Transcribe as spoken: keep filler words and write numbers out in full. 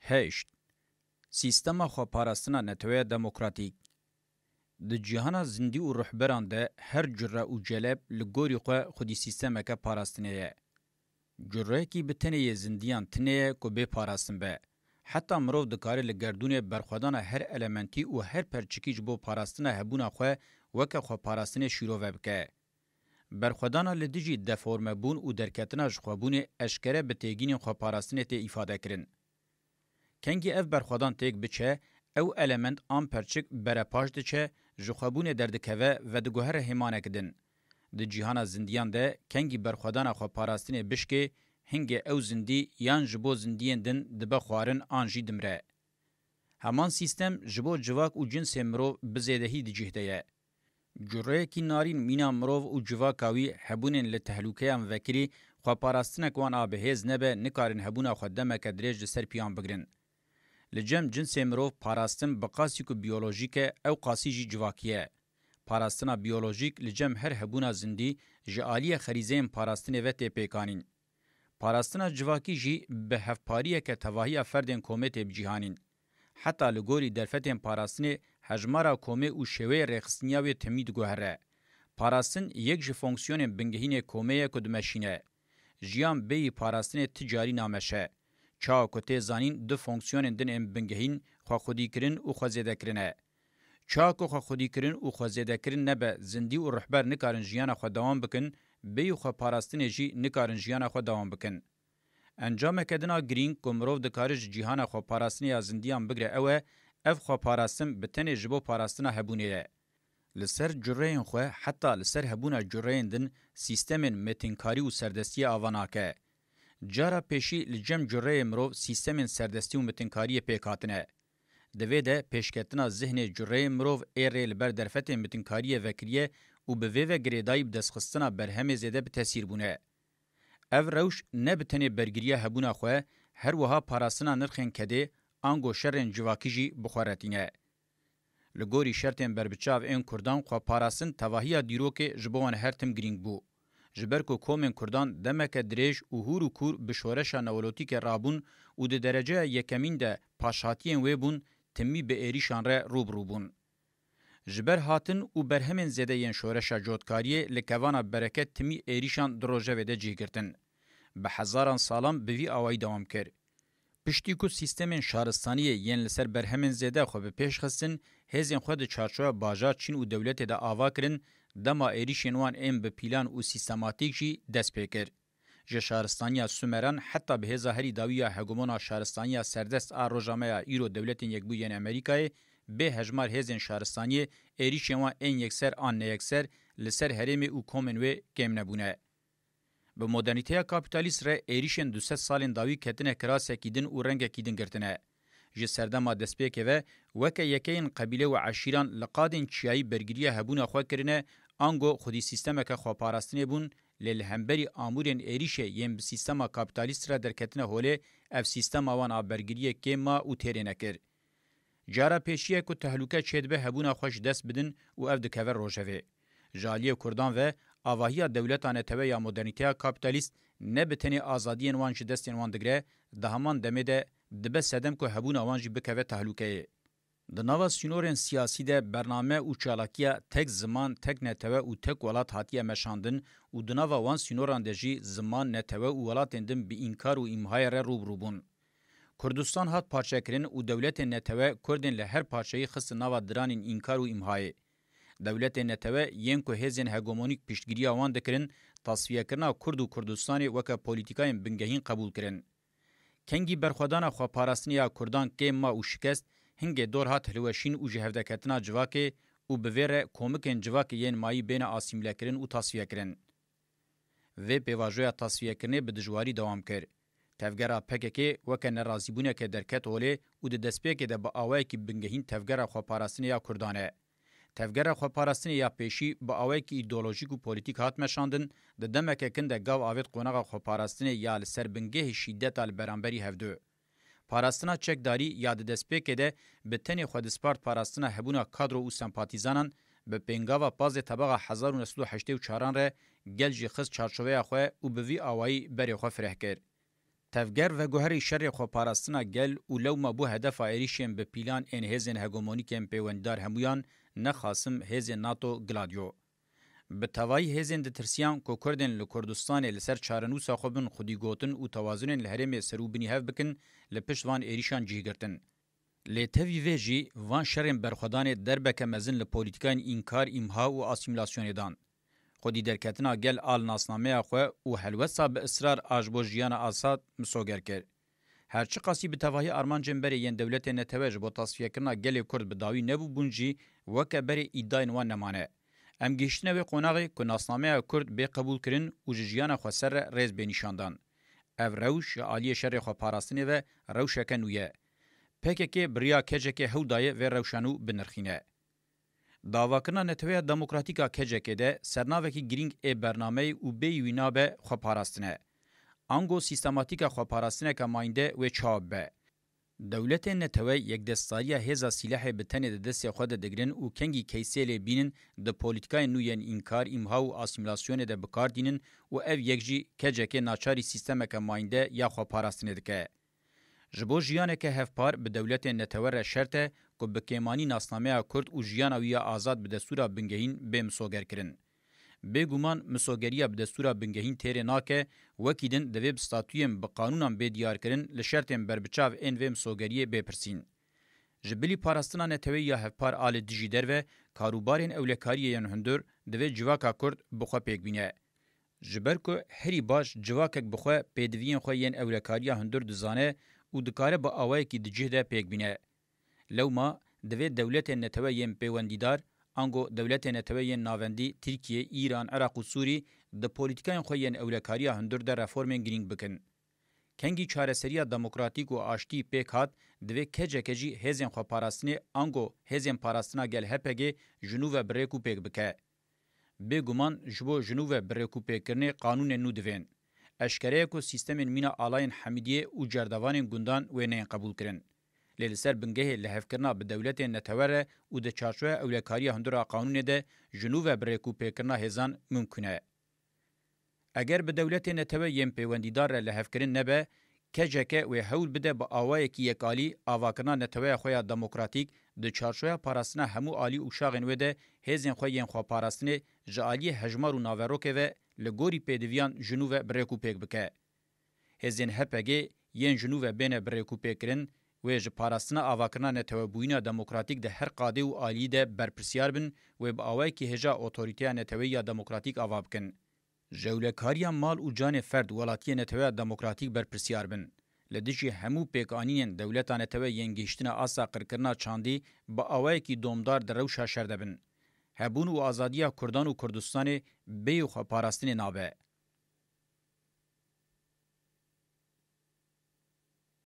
Heşt. Sîstema xweparastina neteweya demokratîk. Di cîhana zindî û ruhberan de her cure û celeb li gorî xwe xwedî sîstemeke parastinê ye. Cureyekî bi tenê yê zindiyan tune ye ku bê parastin be. Heta mirov dikare li gerdûnê berxwedana her elementî û her perçikî ji bo parastina hebûna xwe weke xweparastinê şîrove bike. Berxwedana li dijî deformebûn û derketina ji xwebûnê eşkere bi têgînên xweparastinê tê îfade kirin. Kengî ev berxwedan têk biçe, ew element an perçik berepaş diçe, ji xwebûnê derdikeve, vediguhere hêmanek din. Di cîhana zindiyan de kengî berxwedana xweparastinê bişkê, hingê ew zindî yan ji bo zindiyên din dibe xwarin an jî dimre. Heman sîstem ji bo civak û cinsê mirov bi zêdehî di cih de ye. Cureyekî narîn mîna mirov û civaka wî hebûnên li tehlûkeyan vekirî, xweparastinek wan a bi hêz nebe, nikarin hebûna xwe demeke dirêj li ser piyan bigrin. Li cem cinsê mirov parastin bi qasî ku biyolojîk e, ew qasî jî civakî ye. Parastina biyolojîk li cem her hebûna zindî ji aliyê xerîzeyên parastinê ve tê pêkanîn. Parastina civakî jî bi hevpariyeke tevahiya ferdên komê tê bicîhanîn. Heta li gorî derfetên parastinê hejmara komê û şêweyê rêxistiniya wê timî diguhere. Parastin yek ji fonksiyonên bingehînê komê ye ku dimeşîne. Jiyan bêyî parastinê ti carî nameşe. Çawa ku tê zanîn du fonksiyonên din ên bingehîn xwexwedîkirin û xwezêdekirin e. Çawa ku xwexwedîkirin û xwezêdekirin nebe, zindî û rihber nikarin jiyana xwe dewam bikin, bêyî xweparastinê jî nikarin jiyana xwe dewam bikin. Encameke din a girîng ku mirov dikare ji cîhana xweparastinê ya zindiyan bigre ew e, ev xweparastin bi tenê ji bo parastina hebûnê ye. Li ser cureyên xwe, heta li ser hebûna cureyên din, sîstemên metinkarî û serdestiyê ava nake. Cara pêşî li cem cureyê mirov sîstemên serdestî û metinkariyê pêk hatine. Di vê de pêşketina zihnê cureyê mirov ê rê li ber derfetên metinkariyê vekiriye û bi vê ve girêdayî bi destxistina berhemê zêde bi tesîr bûne. Ev rewş ne bi tenê bergiriya hebûna xwe, her wiha parastina nirxên kedê, ango şerên civakî jî bi xwe re tîne. Li gorî şertên berbiçav ên Kurdan xweparastin tevahiya dîrokê ji bo wan her tim girîng bû. Ji ber ku komên Kurdan demeke dirêj û hûr û kûr bi şoreşa neolotîkê rabûn û di dereceya yekemîn de paşhatiyên wê bûn, timî bi êrîşan re rû bi rû bûn. Ji ber hatin û berhemên zêde yên şoreşa cotkariyê li kevana bereket timî êrîşan di rojevê de cih girtin. Bi hezaran salan bi vî awayî dewam kir. Piştî ku sîstemên şaristaniyê yên li ser berhemên zêde xwe bi pêş xistin, hêzên xwe di çarçoya bajar, çîn û dewletê de ava kirin, dema êrîşên wan ên bi pîlan û sîstematîk jî dest pê kir. Ji şaristaniya Sumeran heta bi hêza herî dawî ya hegemona şaristaniya serdest a roja me ya îro Dewletên Yekbûyî yên Amerîkayê, bê hejmar hêzên şaristaniyê êrîşên wan ên yekser an neyekser li ser herêmê û komên wê kêm nebûne. Bi modernîteya kapîtalîst re êrîşên du sed salên dawî ketine kirasekî din û rengekî din girtine. Ji serdema destpêkê ve weke yekeyên qebîle û eşîran li qadên çiyayî bergiriya hebûna xwe kirine, ango xwedî sîstemeke xweparastinê bûn, lê li hemberî amûrên êrîşê yên bi sîstema kapîtalîst re derketine holê, ev sîstema wan a bergiriyê kêm ma û têrê nekir. Cara pêşî ye ku tehlûke çêdibe hebûna xwe ji dest bidin û ev dikeve rojevê. Ji aliyê Kurdan ve avahiya dewleta netewe ya modernîteya kapîtalîst ne bi tenê azadiyên wan ji destên wan digre, di heman demê de dibe sedem ku hebûna wan jî bikeve tehlûkeyê. Di nava sînorên siyasî de bername û çalakiya tek ziman, tek netewe û tek welat hatiye meşandin û di nava wan sînoran de jî ziman, netewe û welatên din bi înkar û îmhayê re rû bi rû bûn. Kurdistan hat parçekirin û dewletên netewe Kurdên li her parçeyî xistin nava diranên înkar û îmhayê. Dewletên netewe yên ku hêzên hegemonîk piştgiriya wan dikirin, tasfiyekirina Kurd û Kurdistanê weke polîtîkayên bingehîn qebûl kirin. Kengî berxwedana xweparastinê ya Kurdan kêm ma û şikest, hingê dor hat hilweşîn û ji hevdeketina civakê û bi vê re komikên civakê yên mayî bêne asîmlekirin û tasfiyekirin. Vê pêvajoya tasfiyekirinê bi dijwarî dewam kir. Tevgera P K K weke nerazîbûneke derket holê û di destpêkê de bi awayekî bingehîn tevgera xweparastinê ya Kurdan e. Tevgera xweparastinê ya pêşî bi awayekî îdeolojîk û polîtîk hat meşandin, di demeke kin de gav avêt qonaxa xweparastinê ya li ser bingehê şîdeta li beramberî hevdu. Parastina çekdarî ya di destpêkê de bi tenê xwe dispart parastina hebûna kadro û sempatîzanan, bi pêngava pazdeh tebaxa hezar û neh sed û heştê û çaran re gel jî xist çarçoveya xwe û bi vî awayî berê xwe fireh kir. Tevger veguherî şerê xweparastina gel û lewma bû hedefa êrîşên bi pîlan ên hêzên hegemonîkên pêwendîdar hemûyan, ne xasim hêzên nato Gladio. Bi tevayî hêzên ditirsiyan ku Kurdên li Kurdistanê li ser çarenûsa xwe bin xwedîgotin û tewazunên li herêmê ser û binî hev bikin, li pişt van êrîşan cih girtin. Lê tevî vê jî van şerên berxwedanê derbeke mezin li polîtîkayên înkar, îmha û asîmîlasyonê dan. Xwedî derketina gel a li nasnameya xwe û helwesta bi israr a ji bo jiyana azad misoger kir. Her çiqasî bi tevahî armancên berê yên dewletê netewe ji bo tasfiyekirina gelê Kurd bi dawî nebûbûn jî, weke berê îdayên wan nemane. Em gihiştine wê qonaxê ku nasnameya Kurd bê qebûlkirin û ji jiyana xweser re rêz bê nîşandan. Ev rewş ji aliyê şerê xweparastinê ve rewşeke nû ye. P K K bi riya K C K hewl daye vê rewşa nû binirxîne. Di avakirina Neteweya Demokratîk a K C K de sernavekî girîng ê bernameyê û bêyî wî nabe xweparastin e. Ango sîstematîka xweparastineke mayînde wê çawa bibe? Dewletên netewe yekdestdariya hêza sîlehê bi tenê di destê xwe de digirin û kengî keysê lê bînin di polîtîkayên nû yên înkar, îmha û asîmîlasyonê de bi kar tînin û ev yek jî K C K naçarî sîstemeke mayînde ya xweparastinê dike. Ji bo jiyaneke hevpar bi dewletên netewe re şert e ku bi kêmanî nasnameya Kurd û jiyana wî ya azad bi destûra bingehîn bê misogerkirin. Bêguman misogeriya bi destûra bingehîn têrê nake, wekî din divê bi statûyên bi qanûnan bê diyarkirin li şertên berbiçav ên vê misogeriyê bê pirsîn. Ji bilî parastina neteweyî ya hevpar a li dijî derve, karûbarên ewlekariyê yên hundir divê civaka Kurd bi xwe pêk bîne. Ji ber ku herî baş civakek bi xwe pêdiviyên xwe yên ewlekariya hundir dizane û dikare bi awayekî di cih de pêk bîne. Lewma divê dewletên netewe yên pêwendîdar, ango dewletên netewe yên navendî, Tirkiye, Îran, Iraq û Sûrî, di polîtîkayên xwe yên ewlekariya hundir de reformên girîng bikin. Kengî çareseriya demokratîk û aştî pêk hat, divê K C K jî hêzên xweparastinê, ango hêzên parastina gel H P G ji nû ve bi rêk û pêk bike. Bêguman ji bo ji nû ve bi rêkûpêkirinê qanûnên nû divên. Eşkere ye ku sîstemên mîna alayên Hemidiyê û cerdevanên gundan wê neyên qebûlkirin. Lê li ser bingehê lihevkirina bi dewletên netewe re û di çarçoya ewlekariya hundir a qanûnê de ji nû ve bi rêkûpêkirina hêzan mimkun e. Eger bi dewletên netewe yên pêwendîdar re lihevkirin nebe, K C K wê hewl bide bi awayekî yekalî avakirina neteweya xwe ya demokratîk di çarçoya parastina hemû alî û şaxên wê de hêzên xwe yên xweparastinê ji aliyê hejmar û naverokê ve li gorî pêdiviyan ji nû ve bi rêk û pêk bike. Hêzên H P G yên ji nû ve bêne bi rêk û pêkirin, wê ji parastina avakirina netewebûyîna demokratîk di her qadê û aliyî de berpirsiyar bin, wê bi awayekî hêja otorîteya neteweyî ya demokratîk ava bikin. Ji ewlekariya mal û canê ferd welatiyê neteweya demokratîk berpirsiyar bin. Li dijî hemû pêkanînên dewleta netewe yên gihiştine asta qirkirina çandî bi awayekî domdar di rewşa şer de bin. Hebûn û azadiya Kurdan û Kurdistanê bêyî xweparastinê nabe.